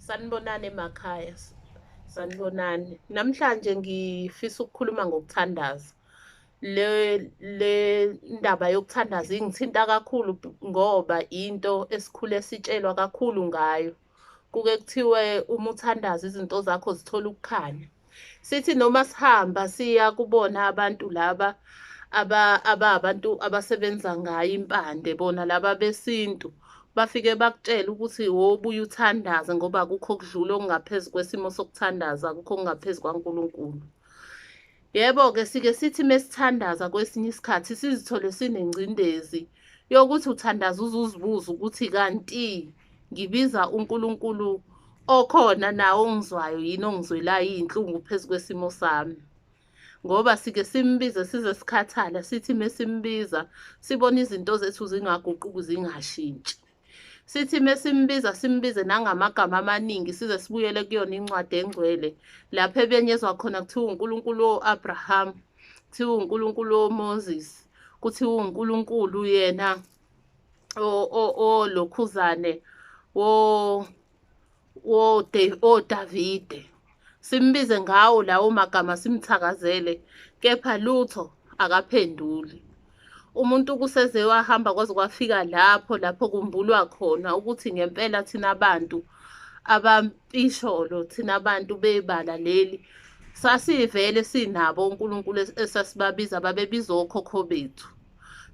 Sanibonani emakhaya, sanibonani. Namhlanje ngifisa ukukhuluma ngokuthandaza. Le ndaba yokuthandaza ingithinta kakhulu ngoba into esikhule sitshelwa kakhulu ngayo. Kuke kuthiwe uma uthandaza izinto zakho zithola ukukhanya. Sithi noma sihamba siya kubona abantu laba ababantu abasebenza ngayo impande, bona laba besintu, bafike bakutshele ukuthi wobuye uthandaze ngoba akukho okudlula okungaphezu kwesimo sokuthandaza, akukho okungaphezu kwaNkulunkulu. Yebo-ke, sike sithi mesithandaza kwesinye isikhathi sizithole sinengcindezi yokuthi uthandaza uze uzibuze ukuthi kanti ngibiza uNkulunkulu okhona nawo ongizwayo yini, ongizwelayo iy'nhlungu phezu kwesimo sami. Ngoba sike simbize size sikhathala, sithi mesimbiza sibone izinto zethu zingaguquki, zingashintshi. Sithi mesimbiza simbize nangamagama amaningi size sibuyele kuyona incwadi engcwele lapho ebenyezwa khona kuthiwa uNkulunkulu wo-Abraham, kuthiwa uNkulunkulu woMoses, kuthiwa uNkulunkulu yena olokhuzane oDavide. Simbize ngawo lawo magama simthakazele, kepha lutho akaphenduli. Umuntu kuseze wahamba kwaze kwafika lapho lapho kumbulwa khona ukuthi ngempela thina bantu abampisholo, thina bantu bebala leli, sasivele sinabo onkulunkulu esasibabiza, babebiza okhokho bethu.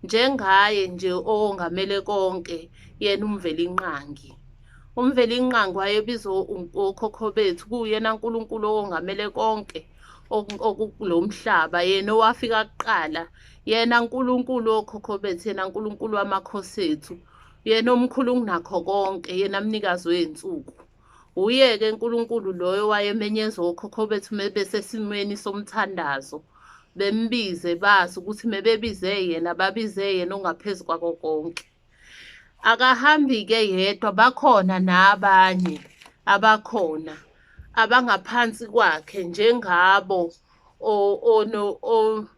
Njengaye nje owongamele konke, yena uMvelinqangi. UMvelinqangi wayebizwa okhokho bethu, kuwuyena Nkulunkulu owongamele konke okukulo mhlaba, yena owafika kuqala, yena Nkulunkulu wokhokho bethu, yena Nkulunkulu wamakhosi ethu, yena omkhulu kunakho konke, yena mnikazi wey'nsuku. Uye-ke uNkulunkulu loyo wayemenyezwa okhokho bethu mebesesimweni somthandazo, bembize bazi ukuthi mebebize yena, babize yena ongaphezu kwako konke. Akahambi-ke yedwa, bakhona nabanye abakhona abangaphansi kwakhe njengabo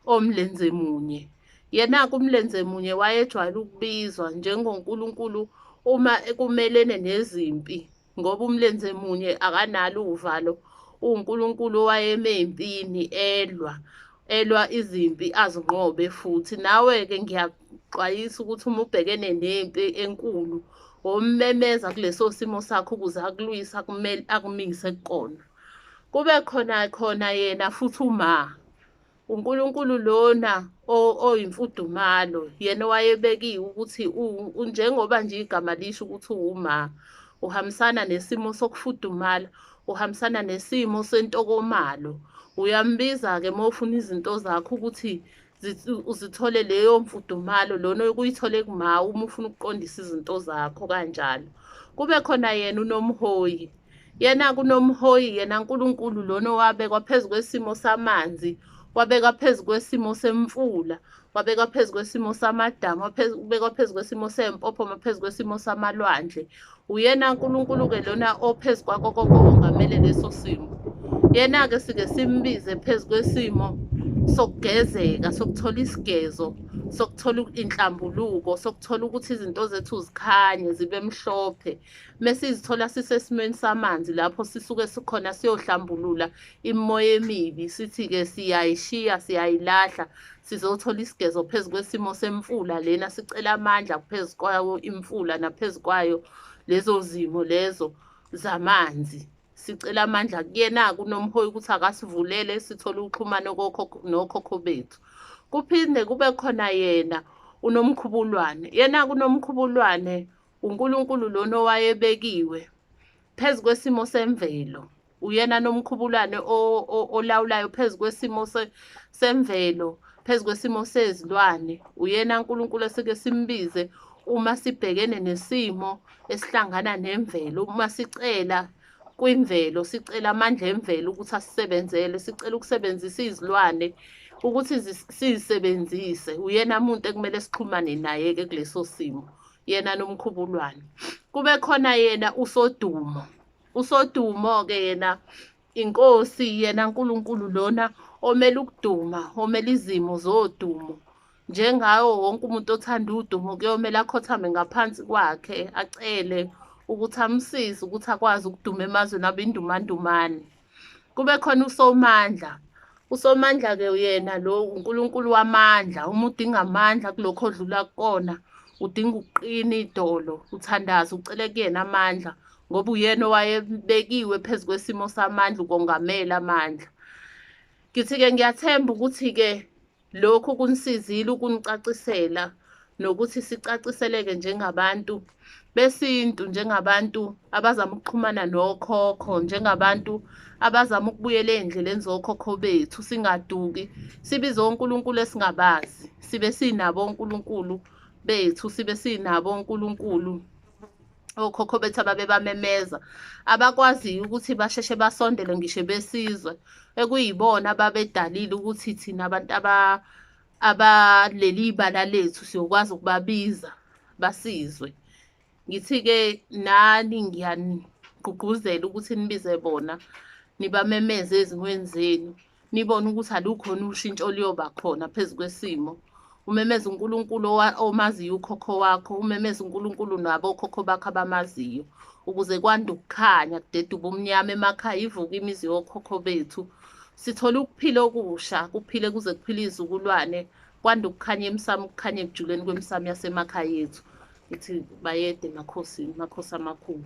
omlenze munye. Yena-ke umlenze munye wayejwayele ukubizwa njengoNkulunkulu uma kumelene nezimpi, ngoba umlenze munye akanalo uvalo, uwuNkulunkulu owayeme empini elwa, elwa izimpi azinqobe futhi. Nawe-ke ngiyakuxwayisa ukuthi uma ubhekene nempi enkulu, wommemeza kuleso simo sakho ukuze akulwise, akumele akumise kukona. Kube khona khona yena futhi uma uNkulunkulu lona oyimfudumalo, yena owayebekiwe ukuthi njengoba nje igama lisho ukuthi uwuma, uhambisana nesimo sokufudumala, uhambisana nesimo sentokomalo. Uyambiza-ke uma ufuna izinto zakho ukuthi uzithole leyo mfudumalo lona okuyithole kuma uma ufuna ukuqondisa izinto zakho kanjalo. Kube khona yena uNomhoyi. Yena kuNomhoyi, yena Nkulunkulu lona owabekwa phezu kwesimo samanzi, wabekwa phezu kwesimo semfula, wabekwa phezu kwesimo samadamu, wabekwa phezu kwesimo sey'mpophoma, phezu kwesimo samalwandle. Uyena Nkulunkulu-ke lona ophezu kwakho konke ongamele leso simo. Yena-ke sike simbize phezu kwesimo sokugezeka, sokuthola isigezo, sokuthola inhlambuluko, sokuthola ukuthi izinto zethu zikhanye zibe mhlophe. Mesizithola sisesimweni samanzi lapho sisuke sikhona siyohlambulula imimoya emibi, sithi-ke siyayishiya, siyayilahla, sizothola isigezo phezu kwesimo semfula lena, sicela amandla phezu kwayo imfula naphezu kwayo lezo zimo lezo zamanzi. Sicela amandla kuyena-ke uNomhoyi ukuthi akasivulele sithole uxhumano nokhokho bethu. Kuphinde kube khona yena uNomkhubulwane. Yena-ke uNomkhubulwane uNkulunkulu lona owayebekiwe phezu kwesimo semvelo. Uyena Nomkhubulwane olawulayo phezu kwesimo semvelo, phezu kwesimo sezilwane. Uyena uNkulunkulu esike simbize uma sibhekene nesimo esihlangana nemvelo, uma sicela kwimvelo, sicela amandla emvelo ukuthi asisebenzele, sicela ukusebenzisa izilwane ukuthi sizisebenzise. Uyena muntu ekumele sixhumane naye-ke kuleso simo, yena Nomkhubulwane. Kube khona yena uSodumo. USodumo-ke yena inkosi, yena Nkulunkulu lona omele ukuduma, omele izimo zodumo. Njengawo wonke umuntu othanda udumo kuyomele akhothame ngaphansi kwakhe, acele ukuthi amsize ukuthi akwazi ukuduma emazweni abe indumandumane. Kube khona uSomandla. USomandla-ke yena lo uNkulunkulu wamandla, uma udinga amandla kulokhu odlula kukona, udinga ukuqina idolo, uthandaze ucele kuyena amandla, ngoba uyena owayebekiwe phezu kwesimo samandla ukongamela amandla. Ngithi-ke ngiyathemba ukuthi-ke lokhu kunisizile ukunicacisela nokuthi sicaciseleke njengabantu besintu, njengabantu abazama ukuxhumana nokhokho, njengabantu abazama ukubuyela ey'ndleleni zokhokho bethu, singaduki, sibize onkulunkulu esingabazi, sibe sinabo onkulunkulu bethu, sibe sinabo onkulunkulu okhokho bethu ababebamemeza, abakwaziyo ukuthi basheshe basondele ngisho besizwe, ekuyibona ababedalile ukuthi thina abantu abaleli bala lethu siyokwazi ukubabiza basizwe. Ngithi-ke nani ngiyanigqugquzela ukuthi nibize bona, nibamemeze ezimweni zenu, nibone ukuthi alukhona ushintsho oluyoba khona phezu kwesimo. Umemeze uNkulunkulu omaziyo ukhokho wakho, umemeze uNkulunkulu nabo okhokho bakho abamaziyo, ukuze kwande ukukhanya, kudede ubumnyama emakhaya, ivuke imizi yokhokho bethu. Sithole ukuphila okusha, kuphile kuze kuphile izizukulwane, kwande ukukhanya emsamo, ukukhanya ekujuleni kwemsamo yasemakhaya ethu. Ngithi bayede emakhosini, makhosi amakhulu.